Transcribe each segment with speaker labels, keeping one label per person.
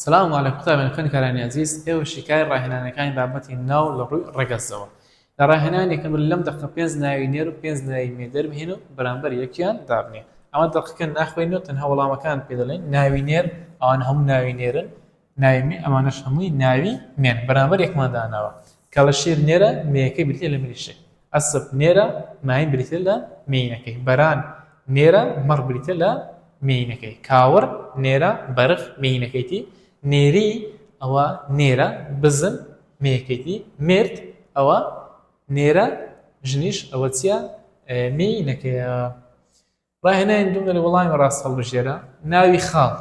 Speaker 1: سلام علیکم قوتابیان خوێندکارانی ئەزیز ئێوە شیکاری ڕاهێنانەکانی بابەتی ناو لە ڕووی ڕەگەزەوە لە ڕاهێنان یەکەم لەم دەقە پێنج ناوی نێر و پێنج ناوی مێ دەربهێن و بەرامبەر یەکیان دابنێ ئەمە دەقەکە ناخوێنەوە تەنها وەڵامەکان پێ دەڵێن ناوی نێر ئەوان هەموو ناوی نێرن ناوی مێ ئەمانەش هەمووی ناوی مێن بەرامبەر یەکمان داناوە کەڵەشێر نێرە مێیەکەی بریتیە لە مریشک ئەسپ نێرە ماین بریتیە لە مێینەکەی بەران نێرە مەڕ بریتیە لە مێینەکەی کاوڕ نێرە بەرخ مێینەکەیتی نێری ئەوە نێرە بزن مێیەکەیتی مێرد ئەوە نێرە ژنیش ئەوە چییە مێینەکەیە ڕاهێنانی دووم دەڵێ وەڵامی ڕاست هەڵبژێرە ناوی خاڵ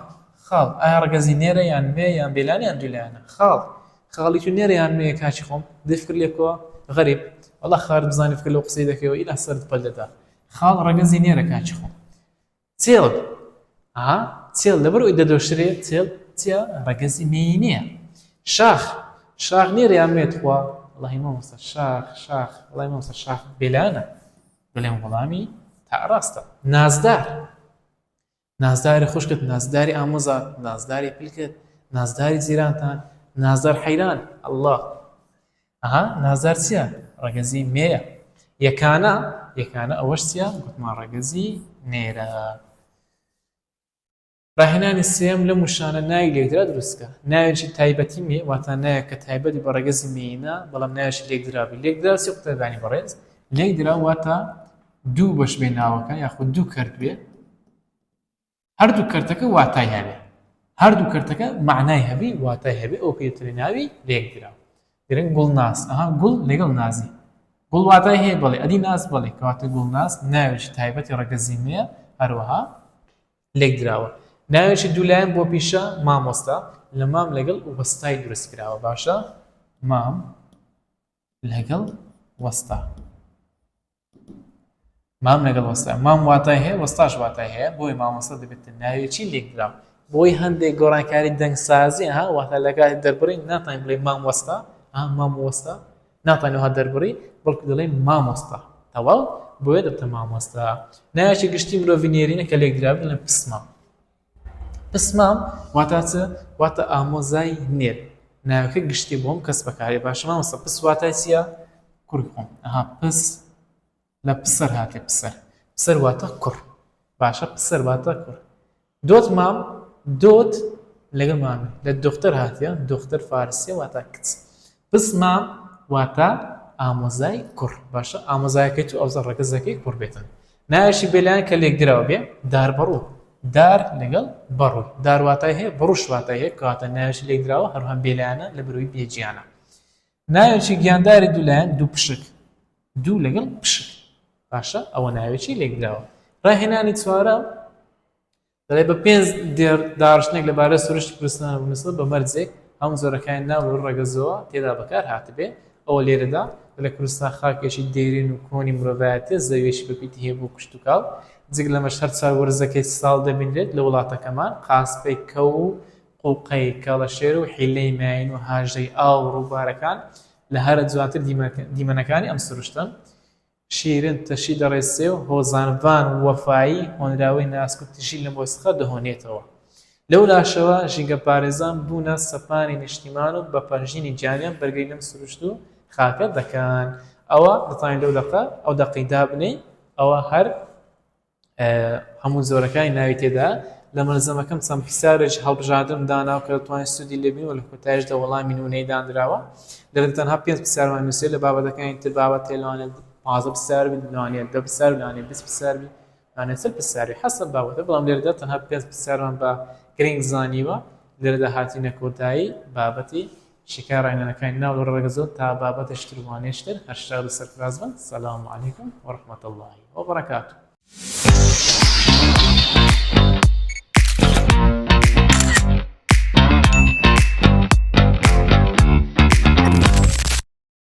Speaker 1: خاڵ ئایا ڕەگەزی نێرە یان مێ یان بێلایەن یان دوولایەنە خاڵ خاڵی تو نێرە یان مێ کاکی خۆم دەی فکر لێ بکەوە غەریب وەڵا خارت بزانی فکر لەو قسەی دەکەیەوە ئیلا سەرت پەل دەدا خاڵ ڕەگەزی نێرە کاکی خۆم چێڵ ئا چێڵ لەبەر ئەوی دەدۆشرێ چێڵ چیە ڕەگەزی مێینەیە شاخ شاخ نێرە یان مێ تخوا وەڵاهی مامۆستا شاخ شاخ وەڵاهی مامۆستا شاخ بێلایەنە بڵێم وەڵامی تا ڕاستە نازدار نازداری خوشکت نازداری ئامۆزات نازداری پلکت نازداری جیرانتان نازدار حەیران الله ئەها نازدار چییە ڕەگەزی مێیە یەکانە یەکانە ئەوەش چییە گوتمان ڕەگەزی نێرە ڕاهێنانی سێیەم لەم وشانە ناوی لێکدرا دروست بکە. ناوێکی تایبەتی مێ واتە ناوێک کە تایبەتی بە ڕەگەزی مێینە بەڵام ناوێکی لێکدراو بێ. لێکدراو چیە قوتابیانی بەڕێز؟ لێکدراو واتە دوو بەش بێ ناوەکە یاخود دوو کەرت بێ هەردوو کەرتەکە واتای هەبێ هەردوو کەرتەکە معنای هەبی واتای هەبێ ئەو پێترێ ناوی لێکدراو گرنگ گوڵناز ئەها گوڵ لەگەڵ نازی گوڵ واتای هەیە بەڵێ ئەدی ناز بەڵێ کەواتە گوڵناز ناوێکی تایبەتی ڕەگەزی مێیە هەروەها لێکدراوە. ناوێکی دوولایەن بۆ پیشە، مامۆستا، لە مام لەگەڵ وەستای دروست کراوە. باشە مام لەگەڵ وەستا. مام لەگەڵ وەستا. مام واتای هەیە، وەستاش واتای هەیە، بۆیە مامۆستا دەبێتە ناوێکی لێکدراو. بۆی هەندێک گۆڕانکاری دەنگسازی ها واتە لە کاتی دەربڕین ناتوانین بڵێ مام وەستا ها مام وەستا ناتوانین وەها دەربڕی بەڵکو دەڵێین مامۆستا تەواو بۆیە دەبتە مامۆستا ناوێکی گشتی مرۆڤی نێرینە کە لێکدراوی دەڵێن پسمام پسمام واتا چ واتە ئامۆزای نێر ناوەکە گشتی بۆم کەس بەکارێ باشە مامۆستا پس واتای چییە کوڕی خۆم ئەها پس لە پسەر هاتێ پسەر پسەر واتە کوڕ باشە پسەر واتە کوڕ دۆت مام دۆت لەگەڵ مامی لە دۆختەر هاتیە دۆختەر فارسیە واتە کچ پس مام واتە ئامۆزای کوڕ باشە ئامۆزایەکەی تو ئەوزە ڕەگەزەکەی کوڕ بێتن ناوێکی بێلایەن کە لێکدراو بێ دار بەڕوو دار لەگەڵ بەڕوو دار واتای هەیە بەڕوش واتای هەیە کەواتە ناوێکی لێکدراوە هەروەها بێلایەنە لە بەروی بێجیانە ناوێکی گیانداری دوولایەن دوو پشک دوو لەگەڵ پشک باشە ئەوە ناوێکی لێکدراوە ڕاهێنانی چوارە دەڵێ بە پێنج دێڕ داڕشتنێک لەبارەی سروشتی کوردستان بنووسە بە مەرجێک هەموو جۆرەکانی ناو لە ڕەگەزەوە تێدا بەکار هاتبێ ئەوە لێرەدا لە کوردستان خاکێکی دێرین و کۆنی مرۆڤایەتیە زەویەکی بەپیتی هەیە بۆ کشتوکاڵ جگە لەمەش هەر چوار وەرزەکەی ساڵ دەبینرێت لە وڵاتەکەمان قاسپەی کەو و قوقەی کەڵەشێر و حیلەی ماین و هاژەی ئاو و ڕووبارەکان لە هەرە جوانتر دیمەنەکانی ئەم سروشتەن. شیرن تەشی دەڕێسێ و هۆزانڤان وەفایی هۆنراوەی ناسک و تژی لە مۆسیقا دەهۆنێتەوە. لەولاشەوە ژینگەپارێزان بوونە سەپانی نیشتیمان و بە پەرژینی گیانیان بەرگری لەم سروشت و خاکە دەکەن. ئەوە دەتوانین لەو دەقە ئەو دەقەی دابنێین ئەوە هەر هەموو جۆرەکانی ناوی تێدا لە مەلزەمەکەم چەند پرسیارێکی هەڵبژاردنم داناوە کە دەتوانین سوودی لێ ببینن و لە کۆتاییشدا وەڵامی نموونەیی دانراوە لێرە تەنها پێنج پرسیارمان نووسیوە لە بابەتەکانی تر بابەت هەیە لەوانەیە 15 پرسیار بێت لەوانەیە دە پرسیار لەوانەیە 20 پرسیار بێت لەوانەیە چل پرسیار بێت حەسەب بابەتە بەڵام لێرەدا تەنها پێنج پرسیارمان بە گرنگ زانیوە لێرەدا هاتینە کۆتایی بابەتی شیکار ڕاهێنانەکانی ناو لە ڕەگەزەوە تا بابەتێکی تر و وانەیەکی تر هەر شاد و سەرفراز بن سلام علیکم و رحمة اللە و برکاته.